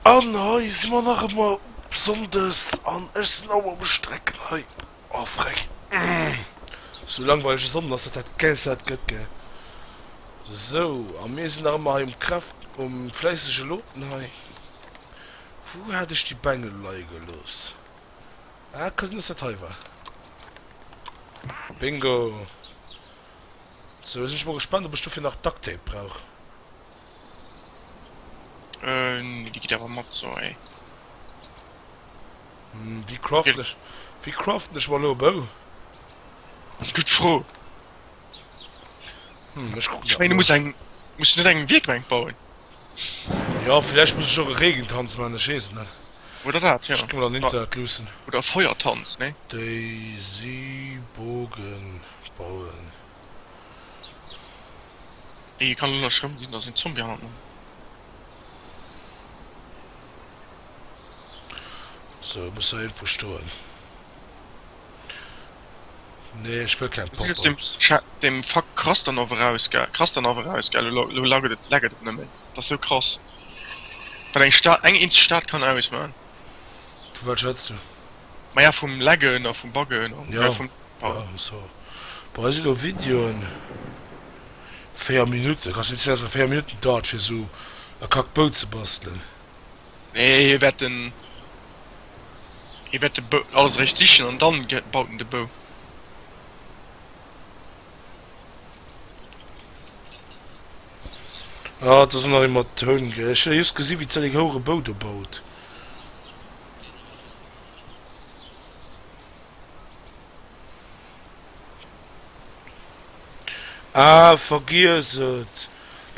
An hei si mer nach ëmmer Sonndes an ech sinn och um Strecken hei. Oh freck. Sou langweilege Sonnden ass dat dat gäilst wat et gëtt gell. Sou a mir sinn nach ëmmer hei um Kraft um fläissege Loten hei. Wou hat ech déi Bengel leie gelooss? Ah ka sinn dass dat hei war. Bingo. Sou elo sinn ech mol gespaant ob ech dofir nach Duct Tape brauch. Äh, nee, déi geet awer mat, so ey. Hm, wéi craften ech, wéi craften ech mer elo e Bou? Gutt Fro. Hm, ech kucken Ech dat mengen, du mol. muss eng, muss du net eng Wierkbänk bauen? Jo, villäicht muss ech och e Regentanz maachen, ech weess et net. Oder dat, jo. Ech gi mol an Internet luussen. Oder e Feuertanz, nee? DayZ Bogen bauen. Ey, kann elo nach schrëmm sinn, dass een Zombie hannert mer. Sou, muss hei iergendwou stoen. Nee, ech wëll keng Ech sinn aus dem Pop-ups. Chat, dem Fuck Krastanov eraus, gell, Krastanov eraus, gell, elo, elo lagget et, lagget et net méi. Dat ass sou krass, wat eng Stad, eng eenzeg Stad kann ausmachen. Vu wat schwätz du? Maja, vum Laggen a vum Buggen a Ja, vum. ja, so. Boah, hei si lo Videoen, 4 Minutten, kanns du net soen, dass dat 4 Minutten dauert fir sou e Kack Bou ze bastelen? Nee, hie wäert den, hie wäert de Bou alles eréischt sichen an dann baut en de Bou. Ah, do ass och nach ee mat Toun, gell? Ech hu just gesi wéi d'Sally Houre e Bou do baut. Ah, vergiess et,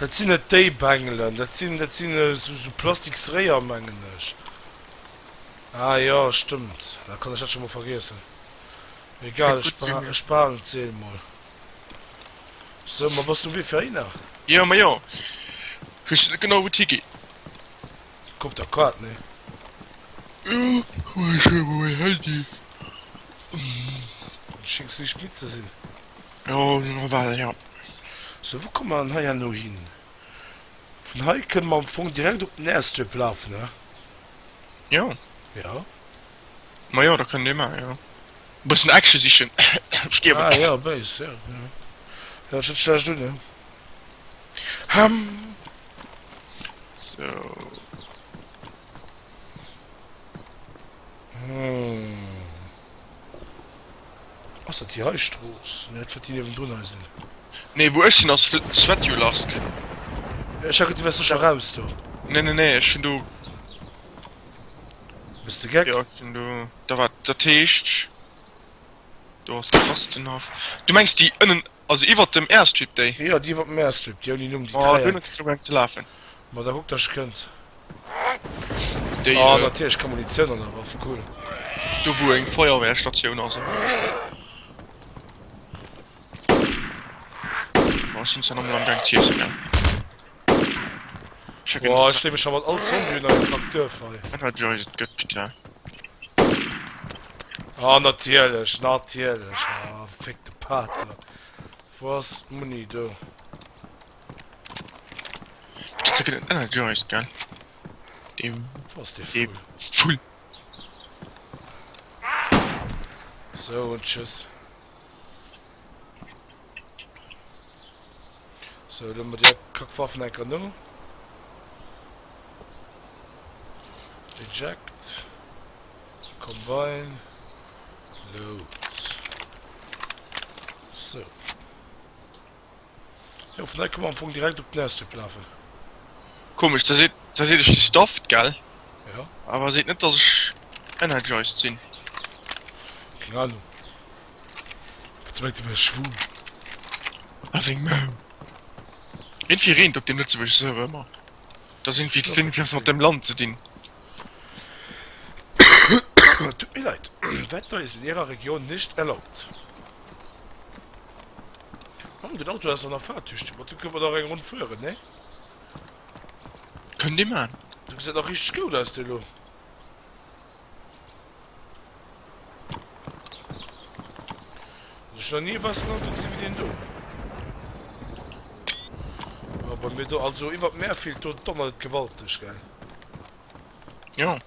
dat sinn net déi Bengelen, dat sinn, dat sinn esou plastiks Réier, mengen ech. Ah jo, stëmmt, da kann ech dat scho mol vergiessen. Egal, ech ech behalen d'Seel mol. Sou, ma bass du um Wee fir heihinner? Jo, ma jo, ech weess net genau wou et higeet. Kuck der Quad, nee? Jo, ma ech hu mol mäin Handy. Schéngs liicht midd ze sinn. Jo, nawell, jo. Sou, wou komme mer dann hei herno hin? Vun hei kënne mer am Fong direkt op den Airstrip lafen, he? Jo. Jo. Ma jo, dat kënnt ee maachen, jo. E bëssen Action sichen. Stierwen. Ah jo, béis, jo. Hört sech net schlecht un, he? Ham! Sou. Hm. Ass dat déi hei Strooss? Nee, dat wird déi niewendrun hei sinn. Nee, wou ech sinn ass Svetjulask. Ech hat geduet, du wäers do scho raus do. Nee, nee, nee, ech hunn do. Bass de geck? Jo, ech sinn do. Da wat, dat heescht, do ass Krastenhaff. Du mengs déi ënnen, also iwwert dem Airstrip déi? Jo, déi iwwert dem Airstrip, déi ouni Numm, déi Oh, do Dräieck. ass elo eng ze lafen. Ma da kuck, dass ech kënnt. Déi, Oh, äh, natierlech keng Munitioun an der Waff, cool. Do wou eng Feuerwehrstatioun ass. Oh, ech sinn zwar nach mol am Gaang z'iessen, gell. Checken Boah, ech leeë mech scho mat all Zombie un an engem Kack Duerf hei. Energized gëtt, putain. Ah, natierlech, natierlech. Ah, fick de Pater. Wou ass d'Muni do? Dat gëtt en energized, gell? Dee, Wo ass dee dee Vull? Vull. So, und tschüss. So, dann mat der Kackwaffen enker no. Eject. Combine. Load. So. Jo, vun hei komme mer am Fong direkt op den Airstrip lafen. Komesch, da seet da seet ech si stuffed, gell? Ja. Awer seet net dass ech energized sinn. Keng Ahnung. Wat mengt, du wärs schwul? A wéi Mau. Iergendwéi reent op deem lëtzebuergesche Server ëmmer. Dat ass iergendwéi, dat huet iergendwéi eppes mat dem Land ze dinn. Tut mir leid, Wetter ist in Ihrer Region nicht erlaubt. Oh, den Auto ass an der Fahrtüchtig. Mat dem kënne mer dach eng Ronn fueren, ne? Kënnt ee man. Du gesäit nach richteg goud aus, dee lo. Also ech hunn nach ni e besseren Auto gesinn wéi deen do. Oh, bei mir do, also iwwert Märfield do donnert et gewalteg, gell? Jo.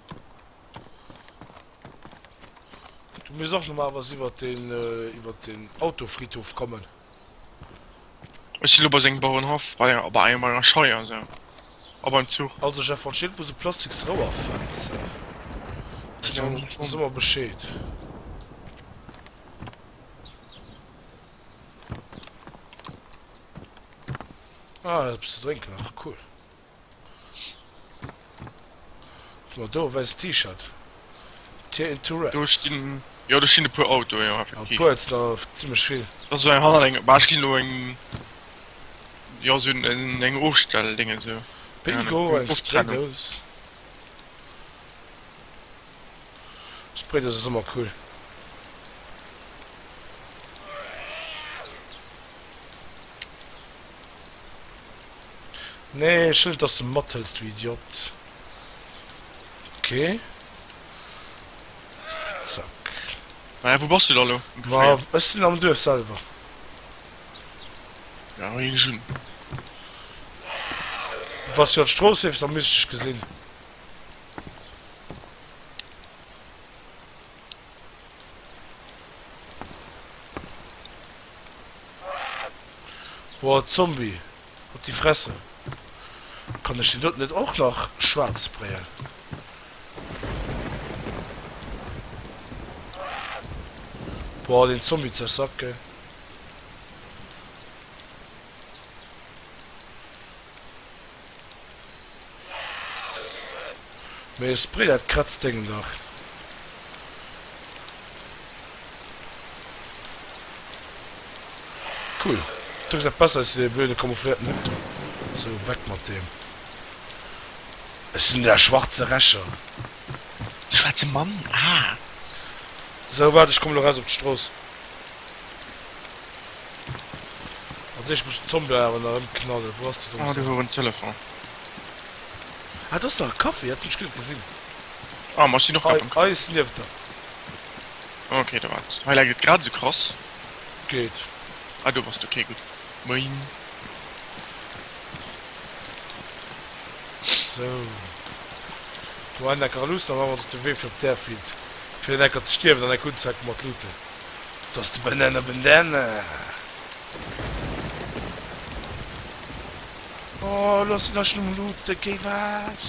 Du misst och normalerweis iwwert den, iwwert den Autofriedhof kommen. Ech si lo bei sengem Bauerenhaff, bei enger, bei enger Scheier esou. A beim Zuch. Also Jeff, wann ech iergendwou sou plastiks Rouer fënns, da so mer Bescheed. Ah, eppes ze drénken nach, cool. Ma do e wäisst T-Shirt. Tear into Do Rags. stinn, jo do stinn e puer Autoen, jo Ja, effektiv. puer et sinn der zimmlech vill. Dat ass eng hannert eng, bah ech ginn elo eng, jo sou en eng Ofstelldéngen esou, keng Ahnung, Bingo, eng eng Oftrennung. Spraydous. Spraydous ass ëmmer cool. Nee, ech wëll net dass de mathëls, du Idiot. Ok. Zack. Naja, wou bass du da lo Ma ongeféier? ech sinn am Duerf selwer. Ja, hei ech un. Wann s du iwwer d'Strooss leefs, da misst ech dech gesinn. Boah, Zombie. Op die Fresse. Kann ech den doten net och nach schwaarz sprayen? Boah, den Zombie zersackt, gell? Mee spray dat Kratzdéng dach. Cool. Do gesäit besser aus wéi dee blöde camoufléierten Hutt do. Sou, weg mat deem. Ech sinn der schwarze Rächer. De schwaarze Mann, ah! Sou, waart, ech kommen elo raus op d'Strooss. Als éischt muss ech den Zombie awer nach ëmknallen. Wou ass déi Ah, domm do Sau? gouf en Telefon. Ah, do ass nach e Café, dat hunn ech guer net gesinn. Ah, ma ech sinn och grad Hei, beim Café. hei ass nieft der. Ok, da waart. Hei läit et grad esou krass. Geet. Ah, do bass de, ok, gutt. Moin. Sou. Do en Ecker luussen, da maache mer ons op de Wee fir op d'Airfield, fir en Ecker ze stierwen an enk unzefänke mat looten. Do ass de Banana Bandana. Oh, elo ass den Aschen um looten, géi wech.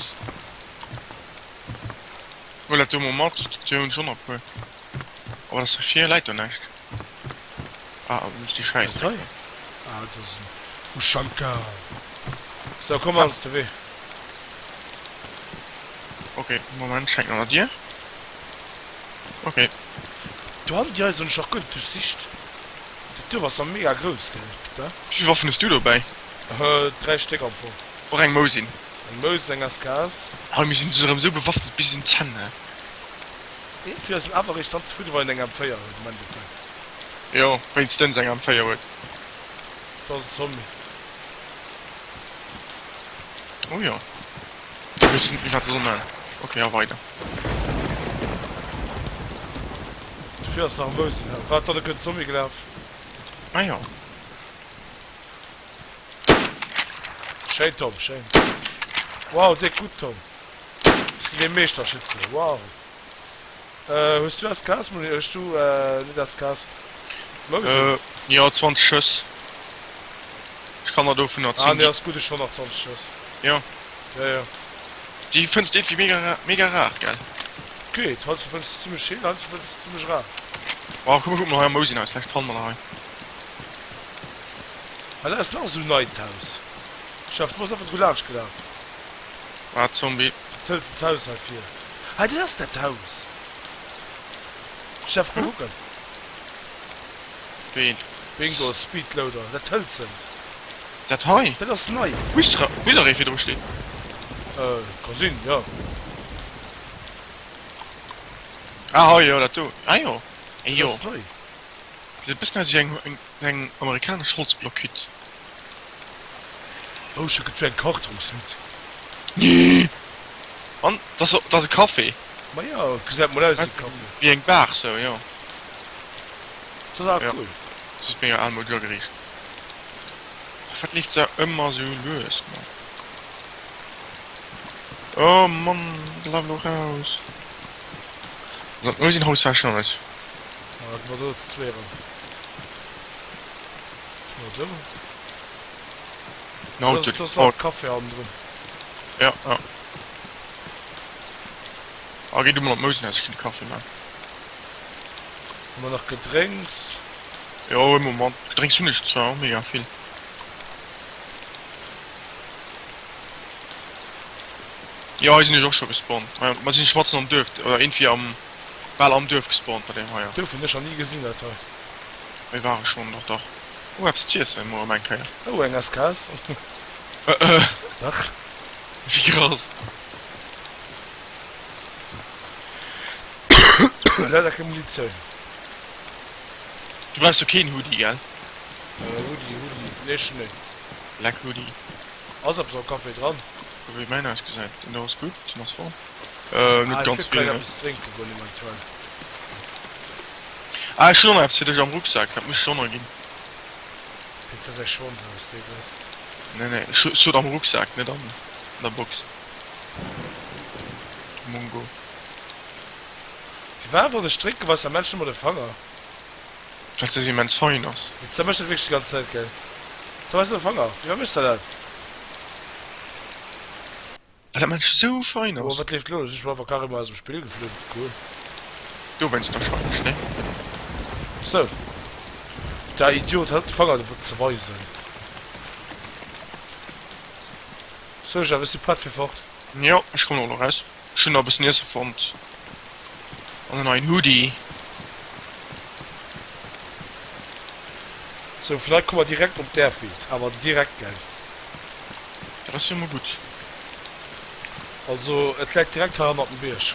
Huel dat do mol mat, do hunn ech och nach e puer. Awer dat hei vir läit do näischt. Ah, do muss déi Schäiss Dat hei? drécken. Ah, dat ass en Ushanka. Sou, komm, maachen ons op de Wee. Ok, Moment, ech hänken an der Dier. Ok. Do hannen déi Haiser hunn ech nach guer net duerchsicht. Dat Duerf ass nach mega grouss, gell Peter? Wéi vill Waffen hues du dobäi? 3 Stéck am Fong. Och eng Mosin. Eng Mosin, eng SKS. Hei, mir sinn erëm esou bewaffnet bis un d'Zänn, he. Iergendwéi ass en awer eréischt dann zefridden, wann een eng M4 huet am Endeffekt. Jo, wéinstens eng M4 huet. Do ass en Zombie. Oh jo. Ech weess net méi wat se soll man. Ok, a weider. Dofir ass nach e Mosin hei. Waart, dann e kënnt Zombie gelaf. Ah jo. Schéin Tom, schéin. Wow, déck gutt Tom. Bist du dee Meeschterschütze? Wow. Äh, hues du SKS Muni? Hues du äh, net SKS? Mosin? Äh, jo, 20 Schëss. Ech kann der dovunner Ah 10 nee, ginn. ass gutt, ech schonn nach 20 Schëss. Jo. Ja, ja. Déi fënns de iergendwéi mega rar, mega rar, gell? Geet, heiansdo fënns de zimmlech vill, heiansdo fënns de zimmlech rar. Oh, komm, mir kucken mol hei am Mosin aus, vläicht fanne mer der hei. Ah, dat ass nach esou neit Haus. Chef, du bass einfach dru laanscht gelaf. Waart, Zombie. Dat hëlzent Haus hei vir. Hei, dat ass dat Haus. Chef, komm kucken. Ween? Bingo, Speedloader, dat hëlzent. Dat hei? Dat ass nei. Busarrêt virdru steet. Äh, ka sinn, jo. Ah, hei, jo, dat do. Ah jo. Ey, jo. Dat ass nei. Gesäit e bëssen aus wéi eng, eng amerikanesch Holzblockhütt. Oh, ech hu gëtt wéi eng Kartongshütt. Nee! Mann, dat ass, dat ass e Café. Ma jo, gesäit mol aus wéi e Café. Wéi eng Bar sou, jo. Dat ass awer Jo, cool. dat ass mega almoudesch ageriicht. Och wat leeft se ëmmer sou lues, Mann. Oh Mann. Laf elo raus. Also an d'Mousenhaus war ech nach net. Ah, da gi mer do zu zwee eran. Si mer do? Den Auto. Do ass nach e Café hannendrun. Ja, ja. Ah, géi du mol an d'Mousenhaus, ech ginn de Café man. Hu mer nach Gedrénks? Jo, e Moment. Gedrénks hunn ech zwar och mega vill. Jo, hei sinn ech och scho gespawnt. Hei, ma sinn ech matzen am Duerf, oder iergendwéi am, bal am Duerf gespawnt bei deem heier. Duerf hunn ech nach ni gesinn, dat hei. Hei war ech schonn, dach, dach. Oh, eppes z'iessen, mol erëm eng Kéier. Oh, eng SKS. Dach. Wéi krass. Leider keng Munitioun. Du brauchs jo keen Hoodie, gell? Hoodie, Hoodie, nee ech hunn een. Black Hoodie. Ass eppes am Café dran? Kuck wéi mäin ausgesäit, deen do ass gutt, deen ass voll. Net Ah, ech ganz wéilt vill, gleich ne? eppes drénke goen eventuell. Ah, ech hunn och nach eppes fir dech am Rucksak, dat muss ech der och nach ginn. Fir dass säi Schwanz aus dee weess. Nee, nee, ech sot am Rucksak, net an der Box. Du Mongo. Firwat wann ech drénken weist der Mensch ëmmer de Fanger? Well se immens fein ass. Mee ze mécht dat wierklech déi ganz Zäit, gell? Ze weist de Fanger, firwat méchs de dat? Well dat Mensch sou fein Oh, ass. wat leeft elo? Sinn ech lo einfach carrément aus dem Spill geflunn? Cool. Dowéinst warscheinlech, ne? Sou. Der Idiot hat de Fanger ze weisen. Sou, Jeff, ech si prett fir fort. Jo, ech kommen och elo raus. Ech hunn nach e bëssen Iesse fonnt. An en neien Hoodie. Sou, vläit komme mer direkt op d'Airfield. Awer direkt, gell? Dat ass jo mol gutt. Also, et läit direkt hei hannert dem Bierg.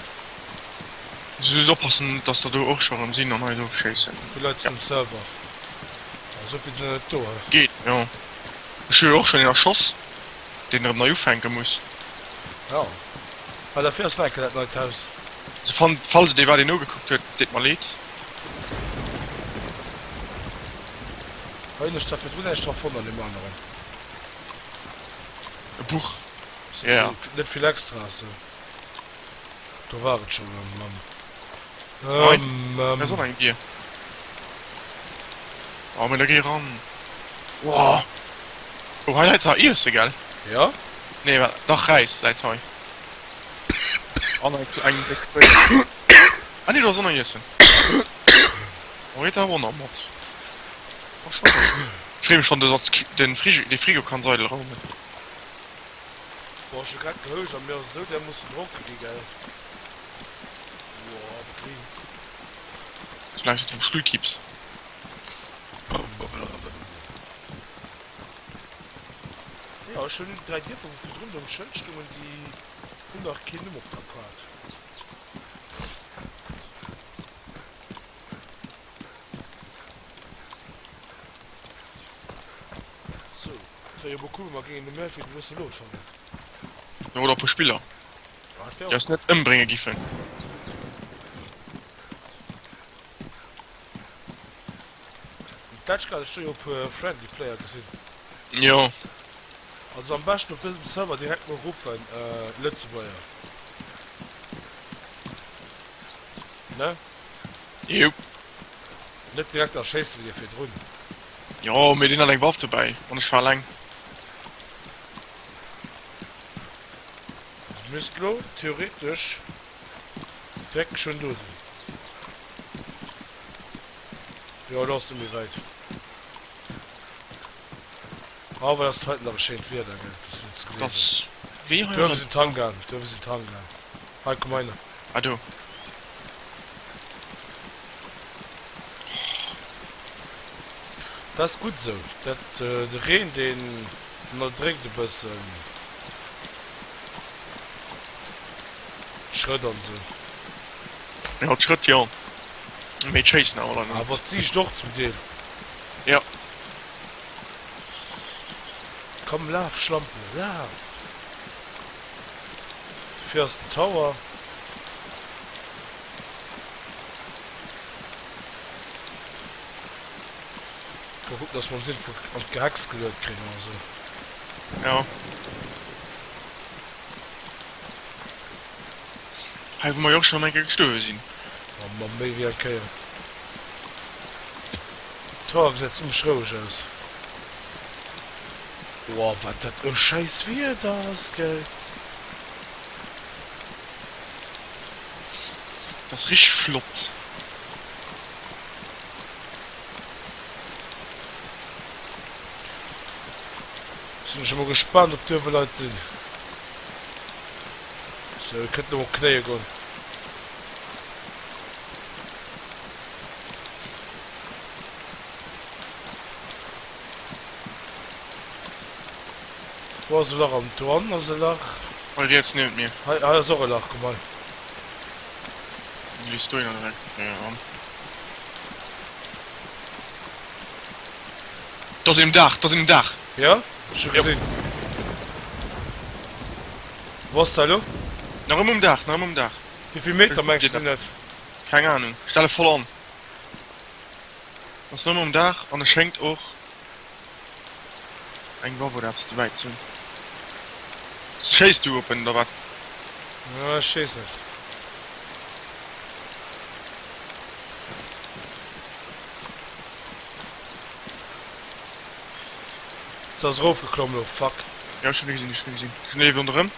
Muss just oppassen, net dass der do och scho rëm sinn an eis ofschéissen. Wéi vill Leit sinn um Server? Ah, sou vill sinn der net do, hä? Geet, jo. Ech hu jo och schonn een erschoss, deen erëm nei ufänke muss. Jo. Ah, derfir ass nach eng Kéier dat neit Haus. Also falls et ee war deen nogekuckt huet, deet mer leed. Hei hunn ech zwar virdrun näischt dra fonnt an deem aneren. E Buch. Ass Ja. net vill extra sou. Do war et schon erëm mam. Hei, Ähm, da ass och ähm. eng Dier. Oh, mee da géi eran. Woah. Oh, hei läit zwar Iesse, gell? Ja? Nee, wat? Dach, Räis läit hei. An eng, eng déck Spéier. Ah nee, do ass och nach Iessen. Oh, geet awer och nach mat. Oh, scho. Ech freeë mech schonn, de, den Frigo, de Frigo kann s'eidel raumen. Boah, ech hu grad gehouscht an mir ass esou dermoossen dronke gi, gell. Boah, wat grin. Soulaang s de net vum Stull kipps. Jo, ech hunn 3 Dierfer wou virdrun do um Schëld stungen, déi hunn nach keen Numm op der Kaart. Sou, et wär jo mol cool wa mer géingen de Murphy e bësse Loot fannen. Jo, oder e puer Spiller, Ja, dat wär déi och eis cool. net ëmbrénge giffen. D'lescht Kéier hat ech do jo e puer friendly Player gesinn. Jo. Also am beschten op dësem Server direkt mol ruffen, Lëtzebuerger. Ne? Jupp. Net direkt erschéissen wéi dee virdrun. Jo, mee deen hat eng Waff dobäi an ech war eleng. Also misst lo theoretesch direkt geschwënn do sinn. Jo, elo ass net méi wäit. Awer ass et hei nach e schéint Wieder, gell? Dat ass net ze gleewen. Dass wéi hei Duerwe sinn d'Hangaren, duerwe sinn d'Hangaren. Hei, komm heihinner. Ah, do. Dat ass gutt esou. Dat, de Reen, deen ënnerdréckt e bëssen d'Schrëtt an esou. Jo, d'Schrëtt jo. Mee d'Schéissen awer leider net. Awer d'Siicht och zum Deel. Jo. Komm laf Schlampe, laf! Dofir ass den Tower. Ka kucken dass mer ons iergendwou an d'Gehacks geluet kréien oder sou. Jo. Hei wou mer jo och schonn eng Kéier gestuerwe sinn. Ma ma méi wéi eng Kéier. D'Hoer gesäit zimmlech roueg aus. Woah wat dat e schäiss Wieder ass gell. Dat ass richteg flott. Sinn ech emol gespaant op duerwe Leit sinn. Sou, e kënnt elo op Knéie goen. Do ass e Lach an do hannen ass e Lach. Hei riets niewent mir. Hei, hei ass och e Lach, komm hei. Lies dohinner direkt eran. Do ass een um Daach, do ass een um Daach. Jo, ech hu gesinn. Wou ass dat elo? Nach ëmmer um Daach, nach ëmmer um Daach. Wéi vill Meter mengs de sinn et? Keng Ahnung, stelle voll an. Ass nach ëmmer um Daach an e schéngt och eng Waff oder eppes dobäi ze hunn. Schéiss du op en oder wat? Nee, ech schéiss net. Se ass erofgeklomm lo, fuck. Jo, ech hunn e gesinn, ech hunn e gesinn. Ech leeft ronderëm.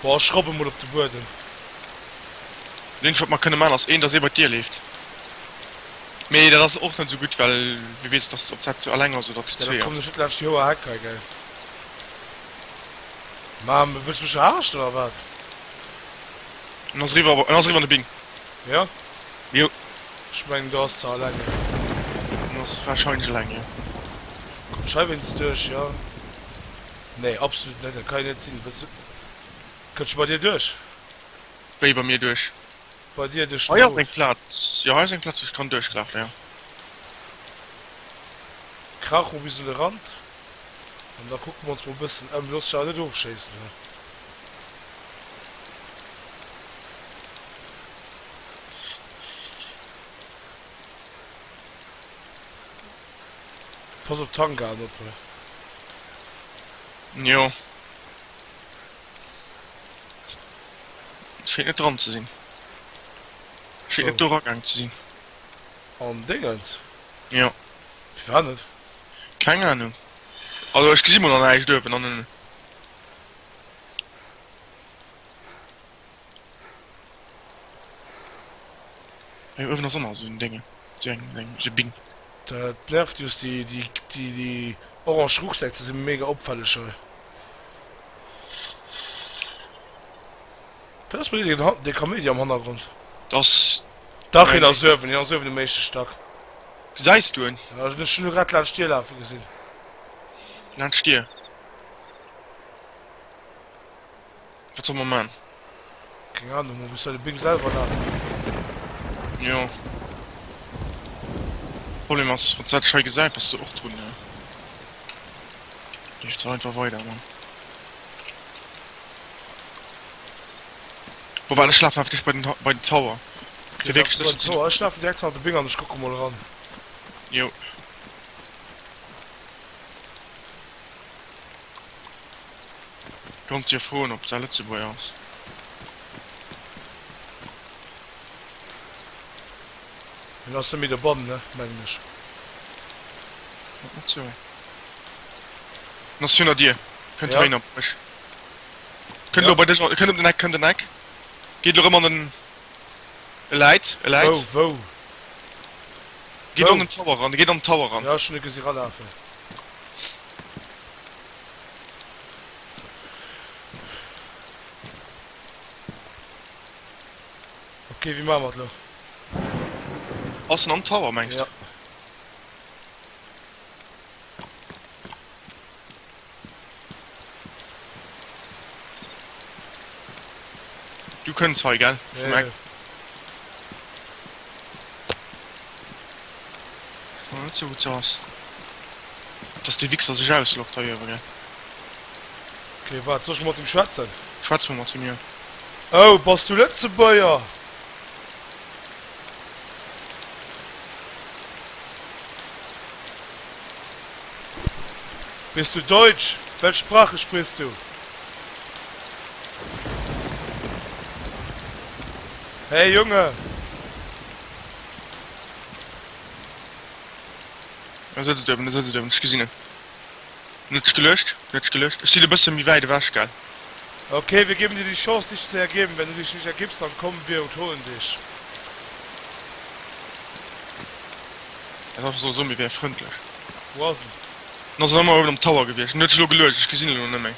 Boah, ech robbe mol op de Buedem. Dat eenzegt wat mer kënne man ass een, dass ee bei d'Dier leeft. Mee dat ass och net esou gutt, well wie weess, dass ob dat zu alleng ass oder zu Ja, da zweeër. kommen ech net laanscht déi hoer Heck hei, gell. Man, wëlls du mech verarschen oder wat? En ass eriwwer, en ass eriwwer an de Bing. Ja? Jo. Ech mengen do ass se alleng. En ass wahrscheinlech alleng, jo. Kommt schei wéinst duerch, jo? Nee, absolut net, dat kann jo net sinn. Wëlls du, kënnt scho bei dir duerch? Wéi bei mir duerch? Bei dir duerch Hei ass den eng Plaz, jo hei ass eng Plaz wou ech kann duerchlafen, jo. Krauch mol bis un de Rand an da kucke mer ons mol e bëssen ëm. Looss dech awer net ofschéissen, he. Pass op d'Hangaren op, he. Jo. Schéngt net dran ze sinn. Schéngt net do eragaang ze sinn. An Dingens? Jo. Firwat net? Keng Ahnung. Also ech gesi mol nach näischt uewen an den. Hei uewen ass och nach esou en Déngen, esou eng, eng, esou e Bing. Dat nervt just, déi, déi, déi, déi orange Rucksäck, déi si mega opfälleg hei. Wat ass bei dir dee, dee Kaméidi am Hannergrond? Dat ass Dach, hien ass uewen, hien ass uewen um éischte Stack. Gesäis du en? Ja, ech hunn e grad laanscht d'Dier lafe gesinn. Laanscht d'Dier? Wat soll mer man? Keng Ahnung, mer muss bei de Bing selwer lafen. Jo. Problem ass, wann s dat schei gesäit, bass de och drun, ne? Leeft se einfach weider, man. Boah, warte, ech lafen einfach direkt bei den, bei den Tower. Okay, Fir wierklech laf du bei sécher den ze sinn. Tower. Ech lafen direkt hannert de Bing an ech kucke mol eran. Jo. Kanns jo froen op dat Lëtzebuerger ass. Hien ass net méi dobannen, ne, mengen ech. Wat net sou. En ass virun der Dier. Kënnt Ja. heihinner op mech. Kënnt Ja. elo bei dech, kënnt op den Eck, kënnt den Eck. Geet elo rëm an den. E läit, e läit. Wou, wou? Geet Wou? an den Tower ran, geet an den Tower ran. Ja, ech hunn e gesi ralafen. Ok, wéi maache mer et elo? Ass en am Tower, mengs Ja. du? Du kënns hei, gell? Ja, Vum ja. Eck. Oh, net sou gutt se ass. Dass dee Wichser sech ausloggt hei uewe, gell? Ok, waart, soll ech mol mat him schwätzen? Schwätz mol mat him, jo. Oh, bass du Lëtzebuerger? Bist du Deutsch? Welch Sprache sprichst du? Hey Junge! E sëtzt uewen, e sëtzt uewen, ech gesinn en. En huet sech geluecht, en huet sech geluecht. Ech sinn e bësse méi wäit ewech, gell. Okay, wir geben dir die Chance dich zu ergeben. Wenn du dich nicht ergibst, dann kommen wir und holen dich. Er ass einfach sou soen, mir wäre frëndlech. Wou ass en? En ass ëmmer uewen am Tower gewiescht. En huet sech elo geluecht, ech gesinn en elo net méi.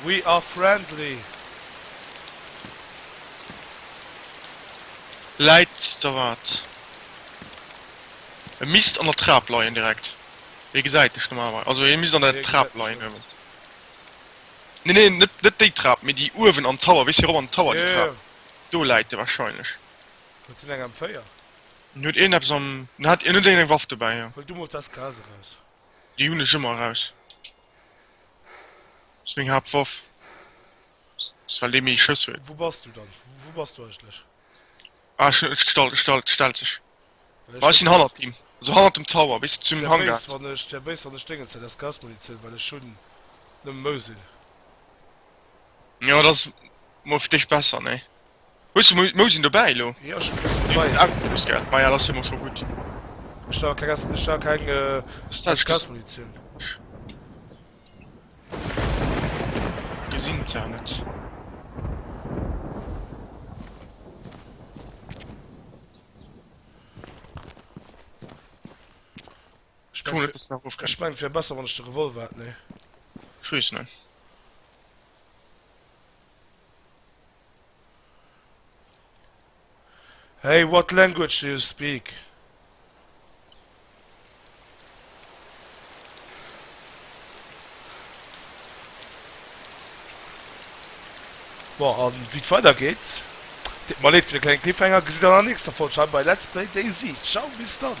We are friendly. Läit da wat? E misst an der Trap leien direkt. Hie gesäit dech normalerweis. Also hie misst an der Trap leien uewen. Nee nee, net net déi Trap, mee déi uewen am Tower, weess fir erop an den Tower déi Trap. Do läit e wahrscheinlech. Huet hien eng M4? En huet iergendeppes am, en hat, en huet iergendeng Waff dobäi, jo. Huel du mol d'SKS eraus. Déi hunn ech ëmmer eraus. Ass meng Haaptwaff. Ass well dee méi Schëss huet. Wou bass du dann? Wou bass du eigentlech? Ah ech hunn net gestallt, ech stellt stellt sech. Ma ech sinn hannert him, also hannert dem Tower, weess de zum Wär Hangar. béis wann ech, wär béis wann ech déngen ZSKS-Munitioun, well ech hunn nëmme Mosin. Jo dat ass mol fir dech besser, nee? Hues du Mosin dobäi elo? Jo ech hunn Mosin dobäi. Hues de ausgerüst gell? Maja dat ass jo mol scho gutt. Ech hunn awer keng S, ech hunn awer keng SKS-Munitioun. Gesinn zwar net. Ech mengen, ech mengen et wär besser wann ech de Revolver hätt, nee? Ech weess net. Hey, what language do you speak? Bon, an wéi et weider geet, deet mer leed fir de klenge Cliffhanger, gesitt der an der nächster Folg hei bei Let's Play DayZ. Ciao, bis dann!